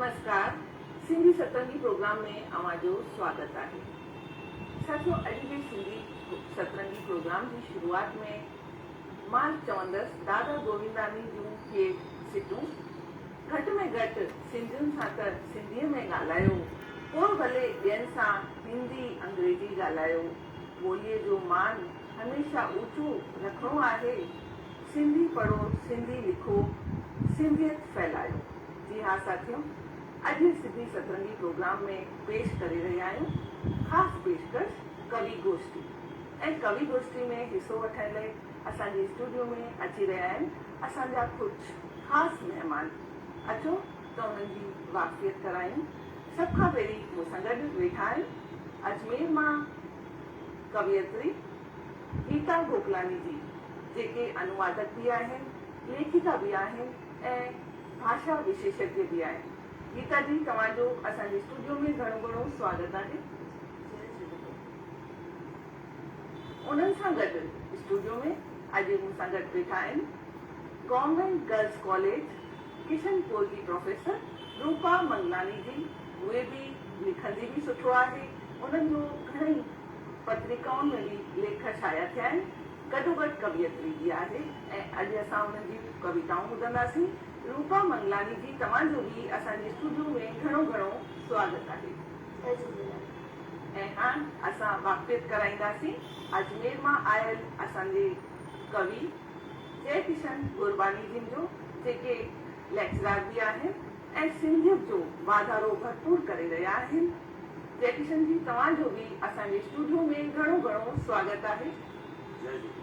نمسڪار Sindhi سترنگي programme ۾ اوهان جو سواگت آهي. ساٿيو اڄ جي سنڌي سترنگي پروگرام جي شروعات ۾ مان چوندس دادا گوونداني جون ڪي سٽون گهٽ ۾ گهٽ سنڌين سان ته سنڌيء ۾ ڳالهايو پوء ڀلي ٻين سان هندي انگريزي ڳالهايو ٻوليء جو مان هميشه اوچو رکڻو آهي سنڌي پڙهو سنڌي لکو سنڌيت ڦهلايو جي ها ساٿيو اڄ سنڌي سترنگي پروگرام ۾ پيش ڪري رهيا آهيون خاص پيشڪش ڪوي گوشٽي ۽ ڪوي گوشٽي ۾ حصو وٺڻ لئي اسان جي اسٽوڊيو ۾ اچي رهيا آهن اسان جا ڪجهه خاص مهمان اچو ته انهن جي واقفيت ڪرايون سڀ کان پهرين مون سان گڏ ويٺا آهن اجمير مان ڪويتري گيتا گوڪلاڻي جي، جيڪي انوادڪ به آهن، ليکڪا به آهن ۽ ڀاشا وشيشگيه به آهن. گيتا جي توهان جو اسان جي اسٽوڊيو ۾ گهڻو گهڻو سواگت آهي. جئي جهوليلال. انهن سان گڏ اسٽوڊيو ۾ اڄ مون سان گڏ ويٺا آهن گورنمينٽ گرلس ڪاليج ڪشن پور جي پروفيسر روپا منگلاڻي جي. اهي به لکندي به سٺو آهي. انهن جو گهڻئي پتريڪائن ۾ به ليک شايع ٿيا آهن. گڏوگڏ ڪويتري به آهي ۽ اڄ اسان انهن جون ڪويتائون ٻڌنداسين. روپا منگلاڻي جي توهان جو به اسان جي اسٽوڊيو ۾ گهڻو گهڻو سواگت آهي. جئي جهوليلال. ۽ هاڻ اسان واقفيت ڪرائينداسين اجمير مان آيل اسان جي ڪوي جئي ڪشن گرباني جن جو جيڪي ليڪچرار به آهن. ۽ سنڌيت جو واڌارو ڀرپور ڪري رهيا آهن. جئي ڪشن جي توهان جو به اسان جي اسٽوڊيو ۾ گهڻو گهڻو سواگت آهي. جئي جهوليلال.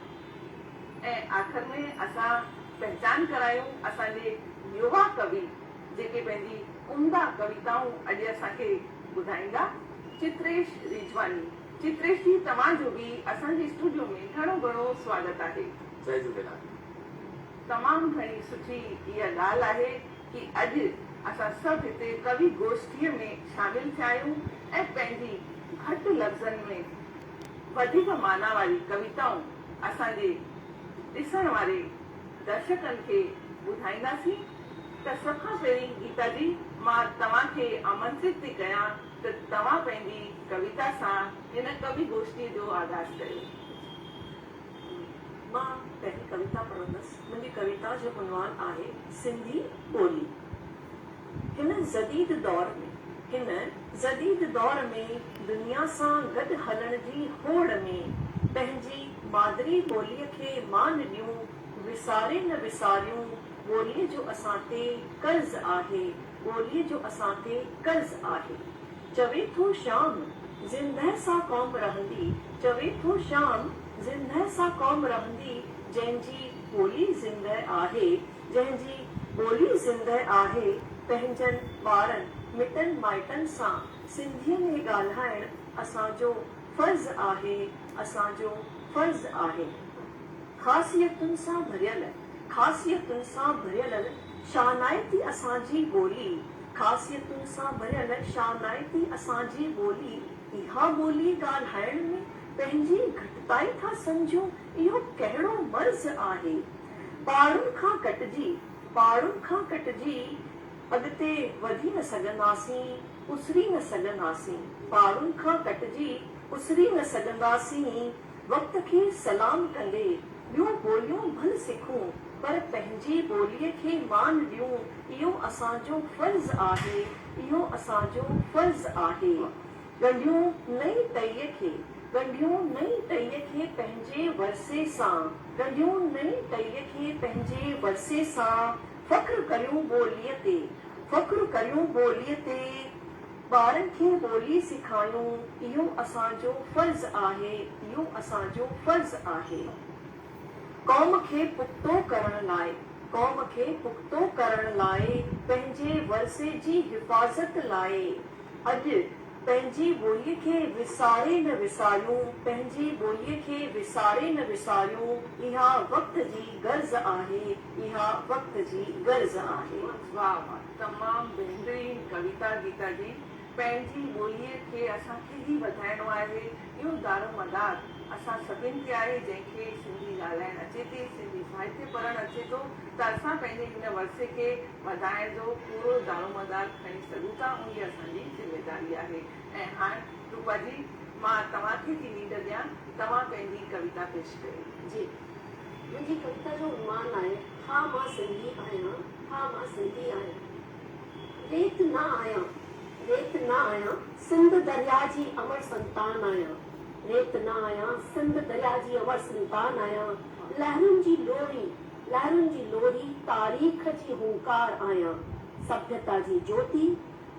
۽ آخر ۾ اسان پهچان ڪرايون اسان جي يووا ڪوي جيڪي پنهنجي عمده ڪويتائون اڄ اسان کي ٻڌائيندا چتريش ريجواني چتريش جي توهان جو به اسان جي اسٽوڊيو ۾ گهڻو گهڻو سواگت آهي. جئي جهوليلال. تمام گهڻي سٺي اها ڳالهه آهي ڪي اڄ اسان سڀ هتي ڪوي گوشٺيء ۾ شامل ٿيا آهيون ۽ پنهنجي گهٽ لفظن ۾ وڌيڪ معنيٰ واري ڪويتائون اسان جي ڏسڻ واري درشڪن کي ٻڌائينداسين ته سڀ کان پهرين گيتا جي مان توهان کي آمنترت ٿي ڪيان ته توهان پنهنجي ڪويتا سان هن ڪوي گوشٺيء جو آغاز ڪيو. مان پهرين ڪويتا پڙهندس. منهنجي ڪويتا جو عنوان آهي سنڌي ٻولي. هن جديد دور ۾، هن جديد دور ۾ دنيا سان گڏ هلڻ جي هوڙ ۾ پنهنجي مادري ٻوليء کي مان ڏيون، وساري نه وساريون، ٻوليء جو اسان تي قرض آهي، ٻوليء جو اسان تي قرض آهي. چوي ٿو شيام، زندهه سا قوم رهندي، چوي ٿو شيام، زندهه سا قوم رهندي، جنهن جي ٻولي زندهه آهي، جنهن جي ٻولي زندهه آهي، پنهنجن ٻارن، مٽن مائٽن سان سنڌيء ۾ ڳالهائڻ اسان جو فرض آهي، اسان جو فرض آهي. خاصيتن سان ڀريل، خاصيتن سان ڀريل شانائتي اسان جي ٻولي، خاصيتن سان ڀريل شانائتي اسان جي ٻولي، اها ٻولي ڳالهائڻ ۾ پنهنجي گهٽتائي ٿا سمجهون، اهو ڪهڙو مرض آهي؟ پاڙن کان ڪٽجي، پاڙن کان ڪٽجي اڳتي وڌي نه سگهنداسين، اسري نه سگهنداسين، پاڙن کان ڪٽجي اسري نه سگهنداسين، وقت کي سلام ڪندي ٻيون ٻوليون ڀل سکون پر پنهنجي ٻوليء کي مان ڏيون اهو اسان جو فرض آهي اهو اسان جو فرض آهي ڳنڍيون نئين ٽهيء کي ڳنڍيون نئين ٽهيء کي پنهنجي ورثي سان ڳنڍيون نئين ٽهيء کي پنهنجي ورثي سان فخر ڪريون ٻوليء تي فخر ڪريون ٻوليء تي ٻارن کي ٻولي سکايون اهو اسان جو فرض آهي اهو اسان جو فرض آهي قوم کي پختو ڪرڻ لاء قوم کي پختو ڪرڻ لاء پنهنجي ورثي جي حفاظت لاء اڄ پنهنجي ٻولي کي وساري نه وساريون پنهنجي ٻولي کي وساري نه وساريون اها وقت جي غرض آهي اها وقت جي غرض آهي. واھ واھ تمام بهترين ڪويتا گيتا جي پنهنجي ٻوليء کي اسان کي ئي وڌائڻو آهي اهو دارومدار اسان سڀن تي آهي جنهن کي سنڌي ڳالهائڻ اچي ٿي، سنڌي ساهتيه پڙهڻ اچي ٿو ته اسان پنهنجي هن ورثي کي وڌائڻ جو پورو دارومدار کڻي سگهون ٿا اهي اسان جي ذميداري آهي ۽ هاڻ روپا جي مان توهان کي ٿي نينڍ ڏيان توهان پنهنجي ڪويتا پيش ڪيو. جي منهنجي ڪويتا جو عنوان آهي ها مان سنڌي آهيان ها مان سنڌي آهيان ريت نه آهيان ريت نه آهيان سنڌ درياء جي امر سنتان آهيان ريت نه آهيان سنڌ درياء جي امر سنتان آهيان لهرن جي لوري لهرن جي لوري تاريخ جي هونڪار آهيان سڀيتا جي جوتي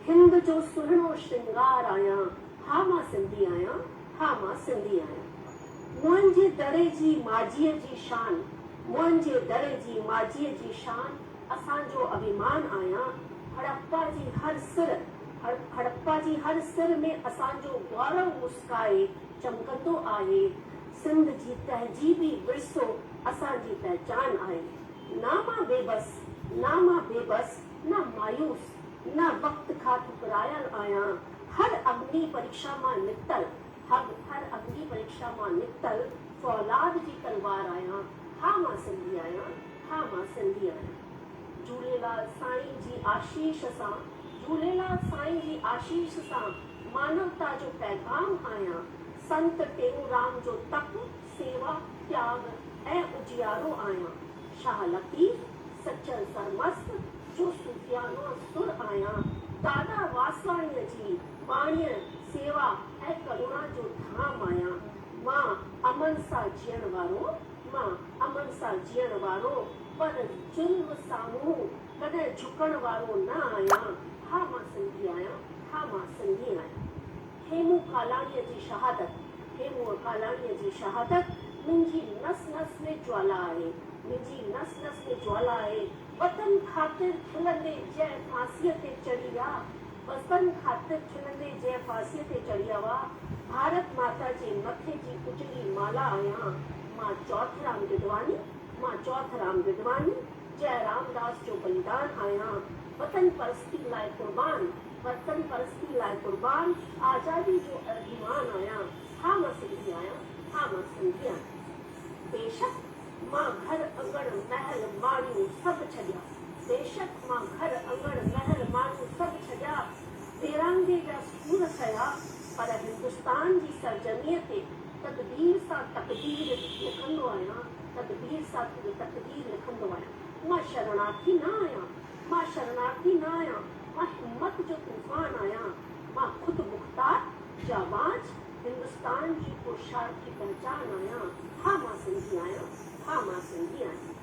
هند جو سهڻو شرنگار آهيان ها مان سنڌي آهيان ها مان سنڌي آهيان موئن جي دڙي جي ماضيء جي شان موئن جي دڙي جي ماضيء جي شان اسان جو اڀيمان آهيان هڙپا جي هر سر هڙپا جي هر سر ۾ اسان جو گورو مسڪائي چمڪندو آهي سنڌ جي تهذيبي ورثو اسان جي پهچان آهي نه مان بيبس نه مان بيبس نه مايوس نه وقت کان ٺڪرايل آهيان هر اگني پريکشا مان نڪتل هر اگني پريکشا مان نڪتل فولاد جي تلوار آهيان ها مان سنڌي آهيان ها مان سنڌي آهيان جهوليلال سائين جي آشيش سان جهوليلال سائين جي آشيش سان مانوتا جو پيغام آهيان سنت ٽيئونرام جو تپ سيوا تياڳ ۽ اجيارو آهيان شاهه لطيف سچل سرمست جو صوفيانو سر آهيان دادا واسواڻيء جي ٻاڻيء سيوا ۽ ڪروڻا جو ڌام آهيان مان امن سان جيئڻ وارو مان امن سان جيئڻ وارو پر ظلم سامهون ڪڏهن جهڪڻ وارو نه آهيان ها مان سنڌي آهيان ها مان سنڌي آهيان هيمون ڪالاڻيء جي شهادت هيمونء ڪالاڻيء جي شهادت منهنجي نس نس ۾ جوالا آهي منهنجي نس نس ۾ جوالا آهي وطن خاطر کلندي جنهن ڦاسيء تي چڙهي ويا وطن خاطر کلندي جنهن ڦاسيء تي چڙهي ويا ڀارت ماتا جي مٿي جي اجلي مالا آهيان مان چوٿرام گدواني مان چوٿرام گدواني جئه رامداس جو بليدان آهيان وطن پرستي لاء قربان وطن پرستي لاء قربان آزادي جو اڀيمان آهيان ها مان سنڌي آهيان ها مان سنڌي آهيان بيشڪ مان گهر اڱڻ محل ماڙيون سڀ ڇڏيا بيشڪ مان گهر اڱڻ محل ماڙيون سڀ ڇڏيا پيرانگي جا سور سهيا پر هندستان جي سرزمينء تي تدبير سان تقدير لکندو آهيان تدبير سان تقدير لکندو آهيان مان شرڻارٿي نه آهيان مان شرڻارٿي نه آهيان مان همت جو طوفان آهيان مان خود مختار جانباز هندستان جي پرشارٿي پهچان آهيان ها مان سنڌي آهيان ها مان سنڌي آهيان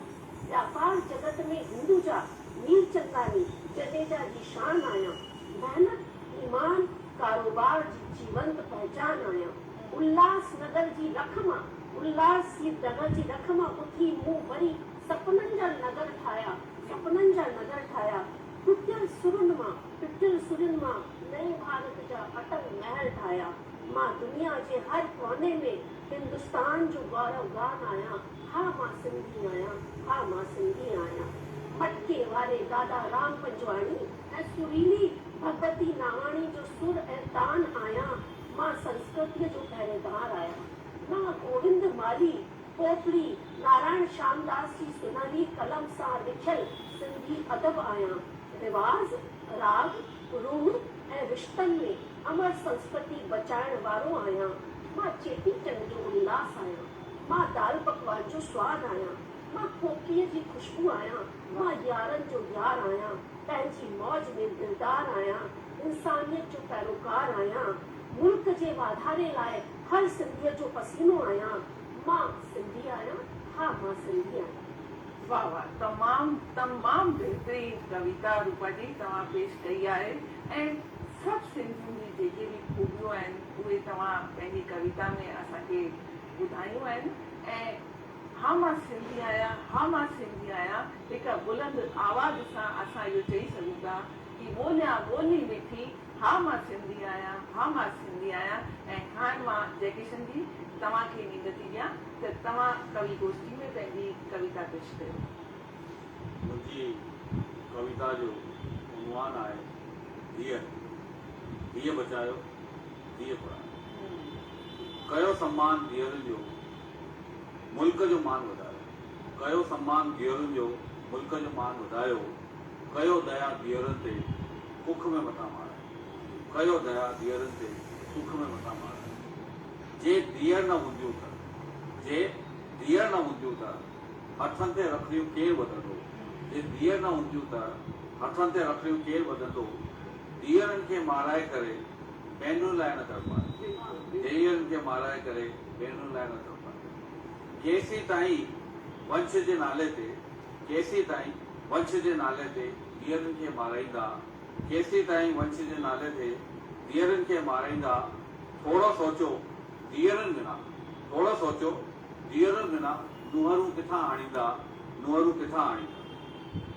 واپار جڳت ۾ هندوجا ميرچنداڻي جڏيجا جي شان آهيان محنت ايمان ڪاروبار جي جيونت پهچان آهيان الهاس نگر جي رک مان الهاس نگر جي رک مان اٿي مون وري سپنن جا نگر ٺاهيا سپنن جا نگر ٺاهيا ٽٽيل سرن مان ٽٽيل سرين مان نئين ڀارت جا اٽل محل ٺاهيا مان دنيا جي هر ڪوني ۾ هندستان جو گورو گان آهيان ها مان سنڌي آهيان ها مان سنڌي آهيان مٽڪي واري دادا رام پنجواڻي ۽ سريلي ڀڳوتي ناواڻي جو سر ۽ تان آهيان مان سنسڪرتيء جو پهريدار آهيان مان گووند مالهي پوپلي نارائڻ شامداس جي سنهري قلم سان لکيل سنڌي ادب آهيان رواج راڳ روح ۽ رشتن ۾ امر سنسڪرتي بچائڻ وارو آهيان مان چيٽي چنڊ جو الهاس آهيان مان دال پڪوان جو سواد آهيان مان ڪوڪيء جي خوشبو آهيان مان يارن جو يار آهيان پنهنجي موج ۾ دلدار آهيان انسانيت جو پيروڪار آهيان ملڪ جي واڌاري لاء هر سنڌيء جو پسينو آهيان مان سنڌي آهيان ها مان سنڌي آهيان. واه واه تمام تمام بهترين ڪويتا روپا جي توهان پيش ڪئي آهي ۽ سڀ سنڌين جي جيڪي به خوبيون آهن اهي توهان پنهنجي ڪويتا ۾ اسان کي ٻڌايون آهن ۽ ها مان سنڌي آهيان ها مان سنڌي آهيان هڪ بلند آواز سان اسان اهو چئي سگهون ٿا ڪي ٻوليان ٻولي مٺي ها مان سنڌي آهيان ها مان سنڌي آهيان ۽ هاڻ مان جئڪشن جي توهان کي نينڍ ٿي ڏيان ته توهان ڪوي گوشٺي ۾ پنهنجي ڪويتا پيش ڪيو. منهنجي ڪويتا جو عنوان آهي ڌيء، ڌيء بچايو، ڌيء پڙهايو. ڪيو سمان ڌيئرن جو، ملڪ جو مان وڌايو. ڪيو سمان ڌيئرن جو، ملڪ جو مان وڌايو. ڪيو ديا ڌيئرن تي، ڪک ۾ متان مارايو. ڪيو ديا ڌيئرن تي، ڪک ۾ متان مارايو. جي ڌيئر نه هونديون ته، جي ڌيئر نه هونديون ته، هٿن تي رکڙيون ڪير ٻڌندو؟ جي ڌيئر نه هونديون ته، هٿن تي رکڙيون ڪير ٻڌندو؟ ڌيئرن کي مارائي ڪري، ڀينرن لاء نه تڙپايو. ڌيئرن کي مارائي ڪري، ڀينرن لاء نه تڙپايو. ڪيسين تائين ونش جي نالي تي، ڪيسين تائين ونش جي نالي تي ڌيئرن کي مارائيندا؟ ڪيسين تائين ونش جي نالي تي ڌيئرن کي مارائيندا؟ ٿورو سوچو ڌيئرن بنا، ٿورو سوچو ڌيئرن بنا نونهرون ڪٿان آڻيندا، نونهرون ڪٿان آڻيندا؟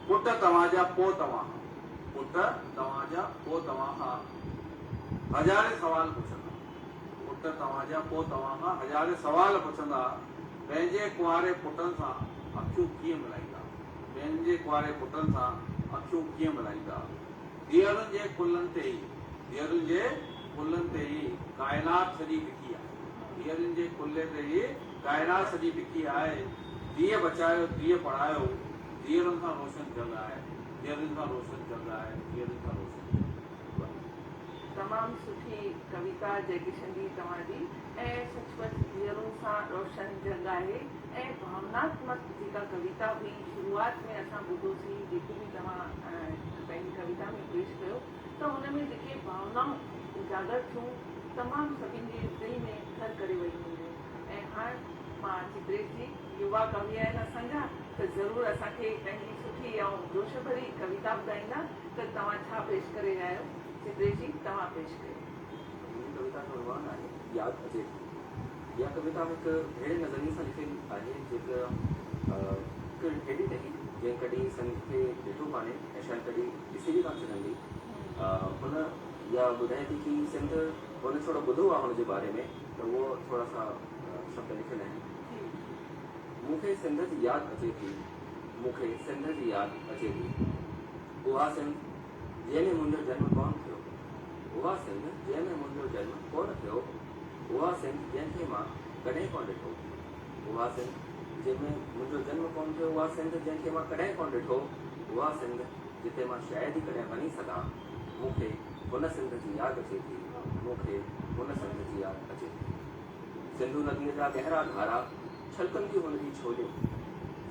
پٽ توهان جا پوء توهان کان، پٽ توهان جا پوء توهان کان هزارين سوال پڇندا، پٽ توهان جا پوء توهان کان هزارين سوال پڇندا، پنهنجي ڪنواري پٽن سان اکيون ڪيئن ملائيندا، پنهنجي ڪنواري پٽن سان اکيون ڪيئن ملائيندا؟ ڌيئرن جي ڪلهن تي ئي، ڌيئرن جي ڪلهن تي ئي ڪائنات سڄي ٽڪي آهي. ڌيئرن جي ڪلهي تي ئي ڪائنات سڄي ٽڪي آهي. ڌيء بچايو، ڌيء پڙهايو، ڌيئرن سان روشن جڳ آهي. ڌيئرن سان روشن جڳ آهي، ڌيئرن سان روشن جڳ آهي. تمام سٺي ڪويتا جئي ڪشن جي توهان جي ۽ سچ پچ ڌيئرن سان روشن جڳ آهي ۽ ڀاوناتمڪ جيڪا ڪويتا هئي شروعات ۾ اسان ٻڌوسين جيڪو به توهان پنهنجي ڪويتا ۾ پيش ڪيو ته ان ۾ جيڪي ڀاونائون اجاگر ٿيون تمام سڀني جي دل ۾ گهر ڪري ويون هونديون ۽ هاڻ مان چتريش جي يووا ڪوي آهن اسان جا ته ضرور اسان کي پنهنجي سٺي ۽ جوش ڀري ڪويتا ٻڌائيندا ته توهان ڇا پيش ڪري رهيا آهيو؟ چتريش جي توهان پيش ڪيو. منهنجي ڪويتا جو عنوان آهي ياد اچي ٿي. اها ڪويتا هڪ اهڙي نظريي سان لکيل آهي جيڪا هڪ اهڙي ٽهي جنهن ڪڏهن سنڌ کي ڏٺو ڪانهي ۽ شايد ڪڏهن ڏسي به ڪانه سگهندي. هن اها ٻڌائي ٿي ڪي سنڌ هن ٿورو ٻڌو آهي هن جي باري ۾ ته اهو ٿورا سا شبد لکيل آهن. مون کي سنڌ جي ياد اچي ٿي، مون کي سنڌ جي ياد اچي ٿي. اها سنڌ جنهن ۾ منهنجو جنم ڪونه ٿيو، اها سنڌ جنهن ۾ منهنجو جنم ڪونه ٿيو، اها سنڌ جنهن کي مان ڪڏهن ڪونه ڏٺو، اها سنڌ جنهن ۾ منهنجو جنم ڪونه ٿيو، اها سنڌ جنهن کي مان ڪڏهن ڪونه ڏٺو، اها سنڌ جتي مان شايد ئي ڪڏهن وڃي سگهان، مون کي هن سنڌ جي ياد اچي ٿي، مون کي هن سنڌ جي ياد اچي ٿي. سنڌو نديء جا گهرا ڌارا، ڇلڪنديون هن جي ڇوليون.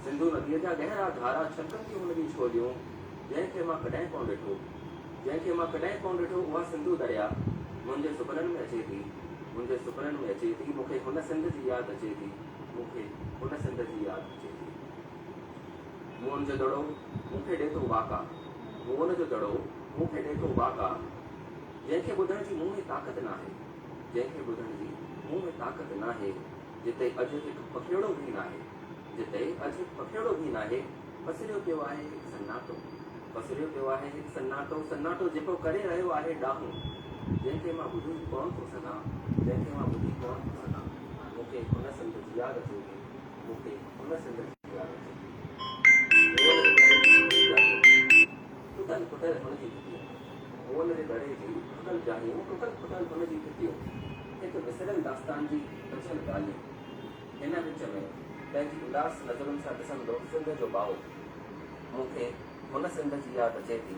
سنڌو نديء جا گهرا ڌارا، ڇلڪنديون هن جي ڇوليون. جنهن کي مان ڪڏهن ڪونه ڏٺو، جنهن کي مان ڪڏهن ڪونه ڏٺو، اها سنڌو دريا منهنجي سپنن ۾ اچي ٿي، منهنجي سپنن ۾ اچي ٿي. مون کي هن سنڌ جي ياد اچي ٿي، مون کي هن سنڌ جي ياد اچي ٿي. موهن جو دڙو مون کي ڏي ٿو واڪا، موهن جو دڙو مون کي ڏي ٿو واڪا، جنهن کي ٻڌڻ جي مون ۾ طاقت ناهي. جنهن کي ٻڌڻ جي مون ۾ طاقت ناهي، جتي اڄ هڪ پکيئڙو به ناهي، جتي اڄ هڪ پکيئڙو به ناهي، پسريو پيو آهي هڪ سناٽو، پسريو پيو آهي هڪ سناٽو، سناٽو جيڪو ڪري رهيو آهي ڊاهون، جنهن کي مان ٻڌي ڪونه ٿو سگهان، جنهن کي مان ٻڌي ڪونه ٿو سگهان، مون کي هن سنڌ جي ياد اچي ٿي، مون کي هن سنڌ جي ياد اچي ٿي. مون جي دڙي جي ٽٽل ڦٽل هن جي ڀتيون. مون جي دڙي جي ڀڳل جايون، ٽٽل ڦٽل هن جي ڀتيون. هڪ وسريل داستان جي بچيل ڳالهيون. هن وچ ۾ پنهنجي اداس نظرن سان ڏسندو سنڌ جو ٻائو. مون کي هن سنڌ جي ياد اچي ٿي،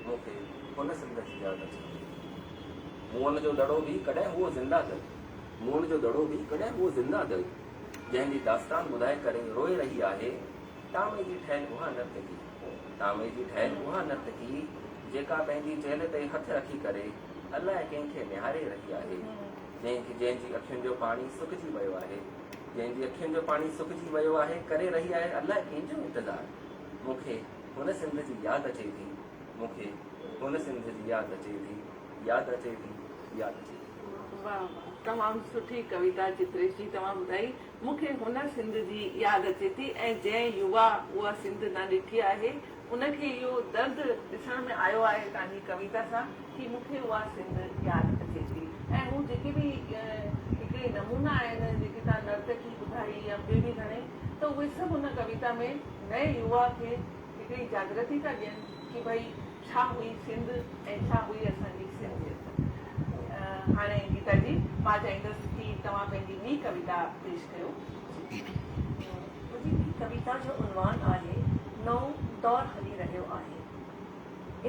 مون کي هن سنڌ جي ياد اچي ٿي. موئن جو دڙو به ڪڏهن هئو زنده دل، موئن جو دڙو به ڪڏهن هئو زنده دل، جنهن جي داستان ٻڌائي ڪري روئي رهي آهي. ٽامي جي ٺهيل اها نرتڪي، ٽامي جي ٺهيل اها نرتڪي، جيڪا پنهنجي چيلهه تي هٿ رکي ڪري الائي ڪنهن کي نهاري رهي آهي، جنهن کي جنهن جي اکين جو پاڻي سڪجي ويو آهي، جنهن جي اکين جو پاڻي سڪجي ويو آهي، ڪري رهي آهي الائي ڪنهن جو انتظار. مون کي هن سنڌ جي ياد اچي ٿي، مون کي هن سنڌ جي ياد اچي ٿي، ياد اچي ٿي، ياد اچي ٿي. واھ واھ تمام سٺي ڪويتا چتريش جي توهان ٻڌائي. مون کي هن سنڌ جي ياد اچي ٿي ۽ جنهن يووا اها سنڌ نه ڏٺي آهي ان کي اهو درد ڏسڻ ۾ آيو آهي توهان جي ڪويتا سان ڪي مون کي اها سنڌ ياد اچي ٿي ۽ هو جيڪي به هڪڙي نمونا آهن جيڪي توهان نرتڪي ٻڌائي يا ٻي به گهڻي ته اهي سڀ ان ڪويتا ۾ نئين يووا کي هڪڙي جاگرتي ٿا ڏين ڪي ڀئي ڇا هئي سنڌ ۽ ڇا هئي اسان جي سنڌيت. هاڻي گيتا جي مان چاهيندس ڪي توهان پنهنجي ٻي ڪويتا پيش ڪيو. منهنجي ٻي ڪويتا جو عنوان آهي نئون دور هلي رهيو آهي.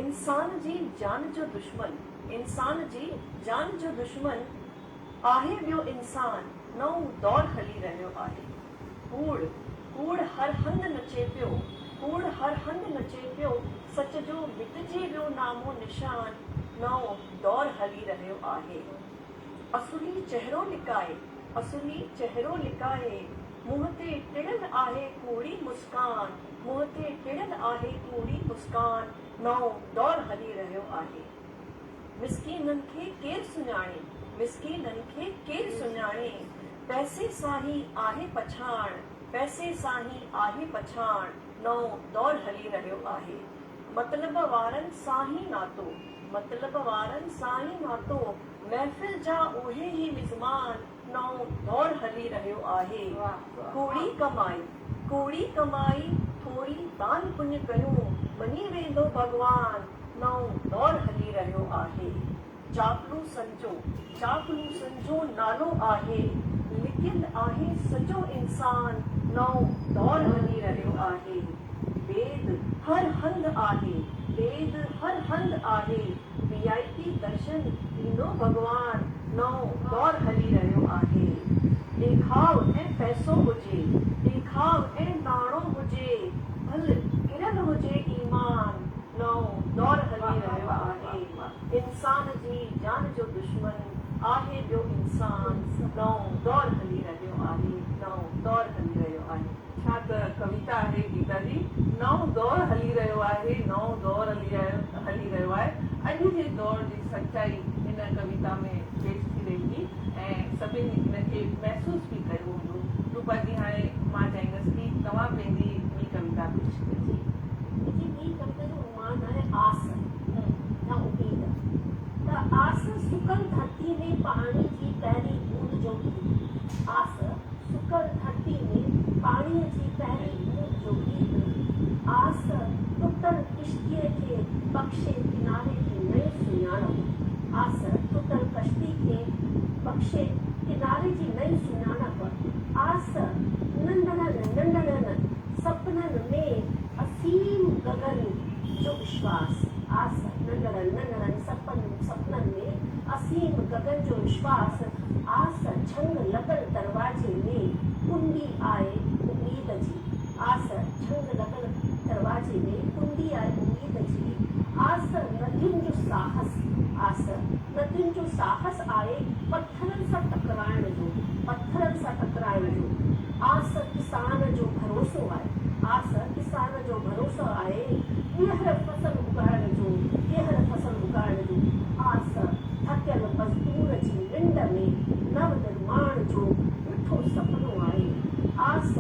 انسان جي جان جو دشمن، انسان جي جان جو دشمن آهي ٻيو انسان، نئون دور هلي رهيو آهي. ڪوڙ، ڪوڙ هر هنڌ نچي پيو، ڪوڙ هر هنڌ نچي پيو، سچ جو مٽجي ويو نام و نشان، نئون دور هلي رهيو آهي. اصلي چهرو لڪائي، اصلي چهرو لڪائي، منهن تي ٽڙيل آهي ڪوڙي مسڪان، منهن تي ٽڙيل آهي ڪوڙي مسڪان، نئون دور هلي رهيو آهي. مسڪينن کي ڪير سڃاڻي، مسڪينن کي ڪير سڃاڻي، پئسي سان ئي آهي پڇاڻ، پئسي سان ئي آهي پڇاڻ، نئون دور هلي رهيو آهي. مطلب وارن سان ئي ناتو، مطلب وارن سان ئي ناتو، محفل جا اهي ئي مزمان، نئون دور هلي رهيو آهي. ڪوڙي ڪمائي، ڪوڙي ڪمائي، ٿوري دان پڃ ڪيون، مڃي ويندو ڀڳوان، نئون دور هلي رهيو آهي. چاپلوسن جو، چاپلوسن جو نالو آهي، لڪيل آهي سڄو انسان، نئون دور هلي رهيو آهي. بيد هر هنڌ آهي، بيد هر هنڌ آهي، وي آء پي درشن ڏيندو ڀڳوان، نئون دور هلي رهيو آهي. ڏيکاء ۽ پئسو هجي، ڏيکاء ۽ ناڻو هجي، ڀل ڪريل هجي ايمان، نئون دور هلي رهيو آهي. انسان جي جان جو دشمن آهي ٻيو انسان، نئون دور هلي رهيو آهي، نئون دور هلي رهيو آهي. ڇا ته ڪويتا آهي گيتا جي. نئون دور هلي رهيو آهي، نئون دور هلي رهيو آهي. اڄ جي دور جي سچائي هن ڪويتا ۾ پيش ٿي رهي هئي ۽ سڀني ان کي محسوس به ڪيو هوندو. روپا جي هاڻي مان چاهيندس ڪي توهان پنهنجي ٻي ڪويتا پيش ڪيو. جي منهنجي ٻي ڪويتا جو عنوان آهي آس يا اميد. ته آس سڪل ڌرتي ۾ پاڻي جي پهرين بوند جو گيت، آس سڪل ڌرتي ۾ پاڻيء جي پهرين بوند جو گيت، آس ٽٽل ڪشتيء کي بخشي ڪناري جي نئين سڃاڻپ، آس ٽٽل ڪشتي کي بخشي ڪناري جي نئين سڃاڻپ، آس ننڍڙن ننڍڙن سپنن ۾ اسيم گگن جو وشواس، آس ننڍڙن ننڍڙن سپنن ۾ اسيم گگن جو وشواس، آس جهنگ لڳل دروازي ۾ ڪنڊي آهي اميد جي، آس جهنگ لڳل دروازي ۾ ڪنڊي آهي اميد جي، آس ندين جو ساهس، آس ندين جو ساهس آهي پٿرن سان ٽڪرائڻ جو، پٿرن سان ٽڪرائڻ جو، آس ڪسان جو ڀروسو آهي، آس ڪسان جو ڀروسو آهي ٻيهر فصل اگائڻ جو، ٻيهر فصل اگائڻ جو، آس ٿڪيل مزدور جي ننڊ ۾ نو نرماڻ جو مٺو سپنو آهي، آس،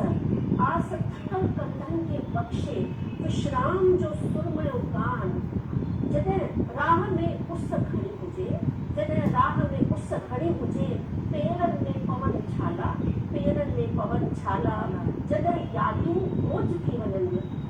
آس ٿڪل ڪنڌن کي بخشي وشرام جو سرميو گان، جڏهن راهه ۾ اس گهڻي هجي، جڏهن راهه ۾ اس گهڻي هجي، پيرن ۾ پون ڇالا، پيرن ۾ پون ڇالا، جڏهن يادون بوجهه ٿي وڃن،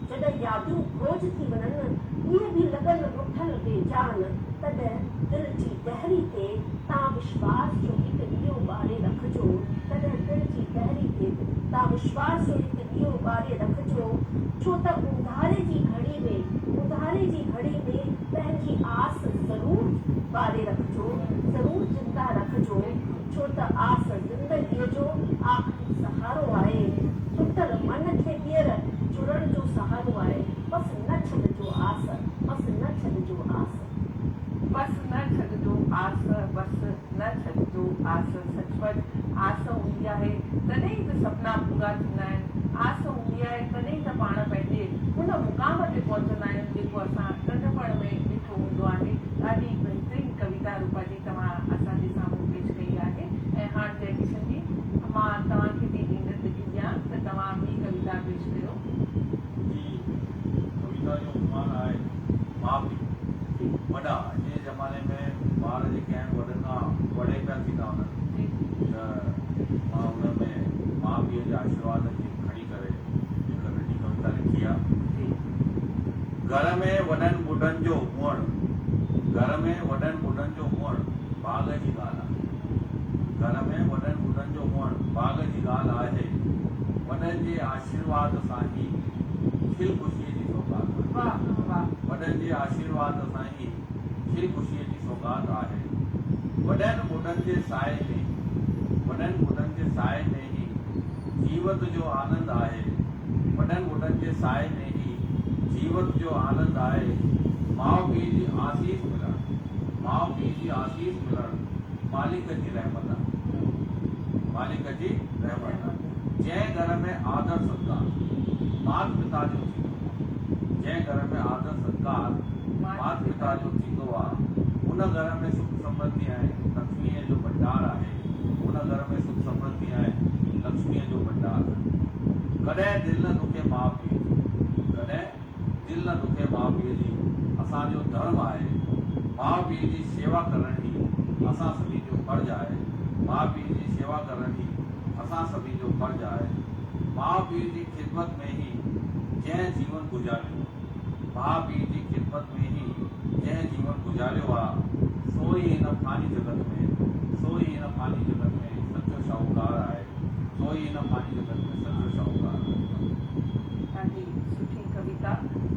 جڏهن يادون بوجهه ٿي وڃن، اهي به لڳن رٺل بي جان، تڏهن دل جي دهري تي تان وشواس جو هڪ ڏيئو ٻاري رکجو، تڏهن دل جي دهري تي تان وشواس جو هڪ ڏيئو ٻاري رکجو، ڇو ته اونڌاري جي گهڙي ۾، اونڌاري جي گهڙي ۾. پنهنجي آس ضرور ٻاري رکجو، ضرور زنده رکجو، ڇو ته آس زندگيء جو آخري سهارو آهي، ٽٽل من کي ٻيهر جڙڻ جو سهارو آهي، بس نه ڇڏجو آس، بس نه ڇڏجو آس. بس نه ڇڏجو آس، بس نه ڇڏجو آس، سچ پچ آس هوندي آهي تڏهن ئي ته سپنا پورا ٿيندا آهن، آس هوندي آهي تڏهن ئي ته پاڻ پنهنجي ان مقام تي پهچندا آهيون جيڪو اسان ننڍپڻ ۾ ڏٺو هوندو آهي. ڏاڍي بهترين ڪويتا روپا جي توهان اسان جي سامهون پيش ڪئي آهي ۽ هاڻ جئه ڪشن جي مان توهان کي ٿي ڏيان ته توهان ٻي ڪويتا پيش ڪيو. جي ڪويتا جو عنوان آهي ماء پيء. وڏا اڄ جي زماني ۾ ٻار جيڪي آهن وڏن کان وڙي پيا ٿي ٿا وڃن ته مان ان ۾ ماء پيء جي آشيرواد کي کڻي ڪري هڪ ننڍي ڪويتا لکي آ. گهر ۾ وڏن ٻڍن جو هئڻ، گهر ۾ وڏن ٻڍن جو هئڻ ڀاڳ جي ڳالهه آهي. گهر ۾ وڏن ٻڍن. ڳالهه آهي، وڏن جي آشيرواد سان ئي کل خوشيء جي سوغات آهي. وڏن جي آشيرواد سان ئي کل خوشيء جي سوغات آهي. وڏن ٻڍن جي سائي ۾، وڏن ٻڍن جي سائي ۾ ئي جيوت جو آنند آهي. وڏن ٻڍن جي سائي ۾ ئي جيوت جو آنند آهي. ماء پيء جي آسيس ملڻ، ماء پيء جي آسيس ملڻ مالڪ جي رحمت آهي. مالڪ جي رحمت آهي. جنهن گهر ۾ آدر ستڪار مات پتا جو ٿيندو آ، جنهن گهر ۾ آدر ستڪار مات پتا جو ٿيندو آ، ان گهر ۾ سک سمرڌي ۽ لکشميء جو ڀنڊار آهي. ان گهر ۾ سک سمرڌي ۽ لکشميء جو ڀنڊار آهي. ڪڏهن دل نه دکي ماء پيء جي، ڪڏهن دل نه دکي ماء پيء جي، اسان جو ڌرم آهي. ماء پيء جي شيوا ڪرڻ ئي اسان سڀني جو فرض آهي. ماء پيء جي شيوا ڪرڻ ئي اسان سڀني جو فرض آهي. ماء پيء جي خدمت ۾ ئي جنهن جيون گذاريو، ماء پيء جي خدمت ۾ ئي جنهن جيون گذاريو آ، سو ئي هن فاني جڳت ۾، سو ئي هن فاني جڳت ۾ سچو شاهوڪار آهي، سو ئي هن فاني جڳت ۾ سچو شاهوڪار آهي. ڏاڍي سٺي ڪويتا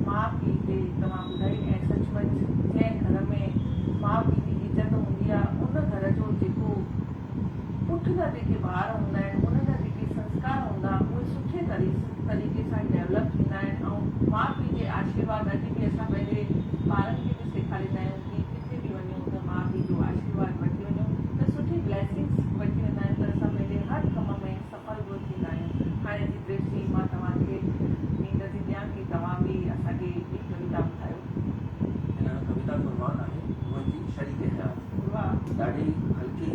ماء پيء تي توهان ٻڌائي ۽ سچ مچ جنهن گهر ۾ ماء پيء جي عزت هوندي آ ان گهر جو جيڪو پٺ جا جيڪي ٻار هوندا آهن انهن جا جيڪي سنسڪار هوندا اهي سٺي طريقي سان ڊيولپ ٿيندا آهن ۽ ماء پيء جي آشيرواد اڄ به اسان پنهنجي ٻارن کي به سيکاريندا آهيون ڪي ڪٿي به وڃو ته ماء پيء جو آشيرواد وٺي وڃو ته سٺي بليسنگس وٺي ويندا آهيون ته اسان پنهنجي هر ڪم ۾ سڦل به ٿيندا آهيون. هاڻي جتريش جي مان توهان کي نينڊ ٿي ڏيان ڪي توهان به اسان کي ٻي ڪويتا ٻڌايو. هن ڪويتا جو عنوان آهي منهنجي شريڪ حيات. واھ. ڏاڍي هلڪي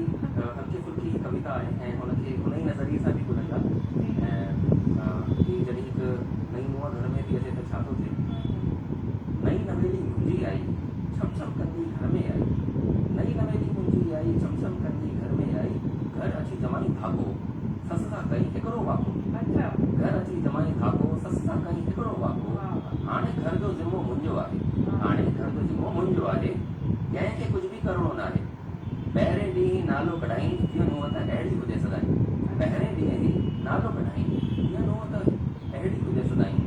هلڪي ڦلڪي هي ڪويتا آهي ۽ هن کي ان ئي نظريي سان به ٻڌندا ۽ ڪي جڏهن هڪ نئين نونهن گهر ۾ ٿي اچي ته ڇا ٿو ٿئي. نئين نويلي منهنجي آئي ڇم ڇم ڪندي گهر ۾ آئي نئين نويلي منهنجي آئي ڇم ڇم ڪندي گهر ۾ آئي گهر اچي جمائي ڌاڪو سس سان ڪئي هڪڙو واڪو گهر اچي جمائي ڌاڪو سس سان ڪئي هڪڙو واڪو هاڻي گهر جو ذمو منهنجو آهي هاڻي گهر جو ذمو منهنجو آهي ڪنهن کي ڪجهه به ڪرڻو ناهي پهرين ڏينهن ئي نالو ڪڍائين جيئن نونهن ته اهڙي هجي سدائين پهرين ڏينهن ئي نالو ڪڍائين جيئن نونهن ته اهڙي هجي سدائين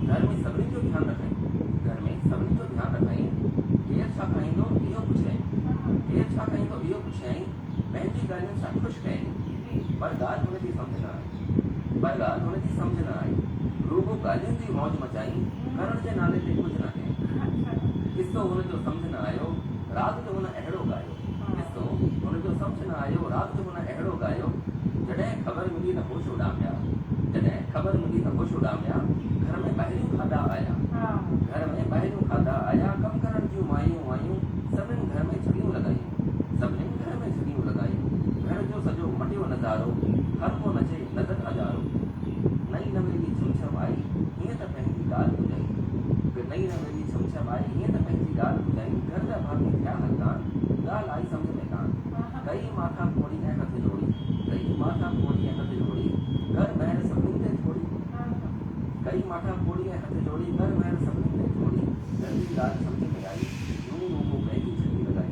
گهر ۾ سڀني جو ڌيان رکائين گهر ۾ سڀني جو ڌيان رکائين ڪير ڇا کائيندو اهو پڇيائين ڪير ڇا کائيندو اهو پڇيائين پنهنجي ڳالهين سان خوش ڪيائين پر ڳالهه هن جي سمجهه نه آئي پر ڳالهه هن جي سمجهه نه آئي رڳو ڳالهين جي موج مچائين ڪرڻ جي نالي تي ڪجهه نه ڪيائين قصو هن جو سمجهه نه آيو راڳ جو هن اهڙو ڳايو قصو هن جو سمجهه نه آيو راڳ جو هن اهڙو ڳايو جڏهن خبر ملي ته هوش اڏاميا جڏهن خبر ملي ته هوش اڏاميا گهر ۾ ٻاهريون کاڌا آيا گهر ۾ ٻاهريون کاڌا آيا ڪم ڪرڻ جون مايون آيون سڀني گهر ۾ جهڳيون لڳايون سڀني گهر ۾ جهڳيون لڳايون گهر جو سڄو مٽيو نظارو هر ڪو نچي نظر اجارو نئين نويلي ڇم ڇم آئي هيئن ته پنهنجي ڳالهه ٻڌائين نئين نويلي ڇم ڇم آئي هيئن ته پنهنجي ڳالهه ٻڌائين گهر جا ڀاتي ٿيا هلڪان ڳالهه آئي سمجهه ۾ ڪان ڪئي ماٿا ڦوڙي ۽ هٿ جوڙي ڪئي ماٿا ڦوڙي ۽ هٿ جوڙي ڪر مهر سڀني تي ٿوري ڪئي ماٿا ڦوڙي ۽ هٿ جوڙي ڪر مهر سڀني تي ٿوري گهر جي ڳالهه سمجهه ۾ آئي نون رڳو پنهنجي جهڳي لڳائي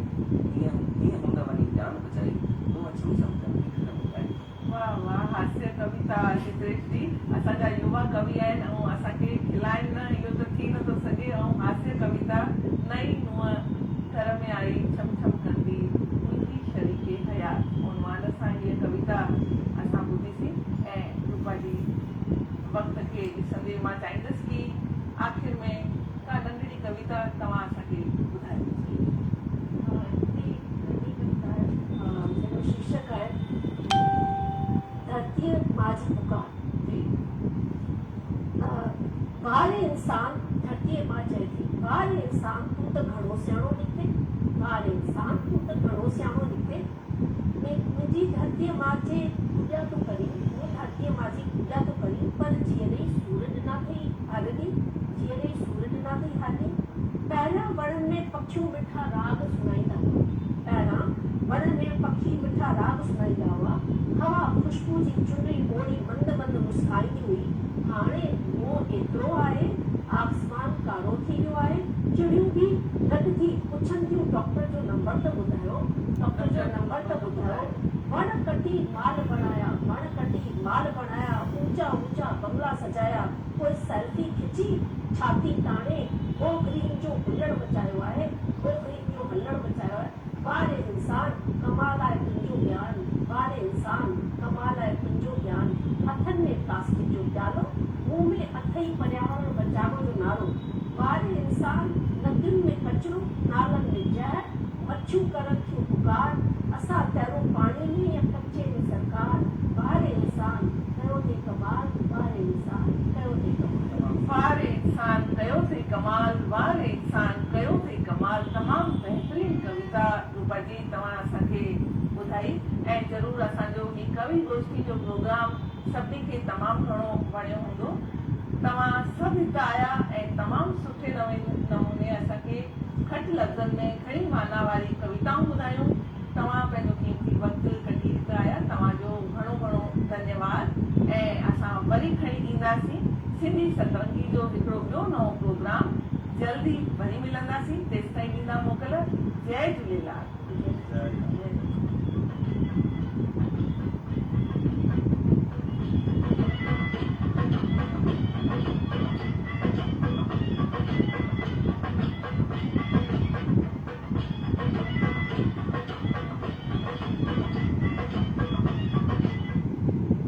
هيئن هيئن هوند وڃي جان بچائي نونهن ڇم ڇم ڪندي گهر ۾ آئي. واھ واھ هاسيه ڪويتا چتريش جي اسان جا يووا ڪوي آهن ۽ اسان کي کلائن نه اهو ته ٿي نٿو سگهي ۽ هاسيه ڪويتا نئين نونهن گهر ۾ آئي ڇم ڇم ڪندي منهنجي شريڪ حيات عنوان سان هيء ڪويتا اسان ٻڌي سين ۽ روپا جي وقت کي ڏسندي مان چاهيندس ڪي آخر ۾ ڪا ننڍڙي ڪويتا توهان اسان کي ٻڌايو. ها هڪڙي ننڍي ڪويتا آهي جنهن جو شيرشڪ آهي ڌرتيء ماء جي پڪار. جي. واهه ري انسان ڌرتيء ماء چئي ٿي واهه ري انسان تون ته گهڻو سياڻو نڪتين واهه ري انسان تون ته گهڻو سياڻو نڪتين منهنجي ڌرتيء ماء جي پوڄا ٿو ڪرين مون ڌرتيء ماء جي پوڄا ٿو ڪرين پر جيئري ئي سور ڏنا اٿئي هارني جيئري ئي سور ڏنا اٿئي هارني پهريان وڻن ۾ پکيون مٺا راڳ سڻائيندا هئا پهريان وڻن ۾ پکي مٺا راڳ سڻائيندا هئا هوا خوشبو جي چنري اوڙي مند مند مسڪائيندي هئي هاڻي دونهون ايترو آهي آسمان ڪارو ٿي ويو آهي چڙيون به گڏ ٿي پڇن ٿيون ڊاڪٽر جو نمبر ته ٻڌايو ڊاڪٽر جو نمبر ته ٻڌايو وڻ ڪٽي مال بڻايا وڻ ڪٽي مال بڻايا، اوچا اوچا بنگلا سجايا، پوء سيلفي کچي ڇاتي تاڻي گو گرين جو هلڻ مچايو آهي، گو گرين جو هلڻ مچايو آهي. واه ري انسان، ڪمال آهي تنهنجو گيان، واه ري انسان، ڪمال آهي تنهنجو گيان. هٿن ۾ پلاسٽڪ جو پيالو، منهن ۾ اٿئي پرياورڻ بچاوڻ جو نعرو. واه ري انسان، ندين ۾ ڪچرو، نالن ۾ زهر، مڇيون ڪرن ٿيون پڪار، اسان ترون پاڻي ۾ يا ڪچي ۾ سرڪار، واه ري انسان، ڪيو ٿئي ڪمال، واه ري انسان، ڪيو ٿئي ڪمال. واه ري انسان، ڪيو ٿئي ڪمال، واه ري انسان، ڪيو ٿئي ڪمال. تمام بهترين ڪويتا روپا جي توهان اسان کي ٻڌائي ۽ ضرور اسان جو هي ڪوي گوشتي جو پروگرام سڀني کي تمام گهڻو وڻيو هوندو. توهان سڀ هت آيا ۽ تمام سٺي نموني اسان کي گهٽ لفظن ۾ گهڻي معنيٰ واري ڪويتائون ٻڌايون. توهان پنهنجو قيمتي وقت ڪڍي هت آيا توهان جو گهڻو گهڻو ڌنيواد ۽ اسان وري کڻي اينداسين سنڌي سترنگي جو هڪڙو ٻيو نئون پروگرام جلد ئي وري ملنداسين تيستائين ڏيندا موڪل جئي جهوليلال. جئي.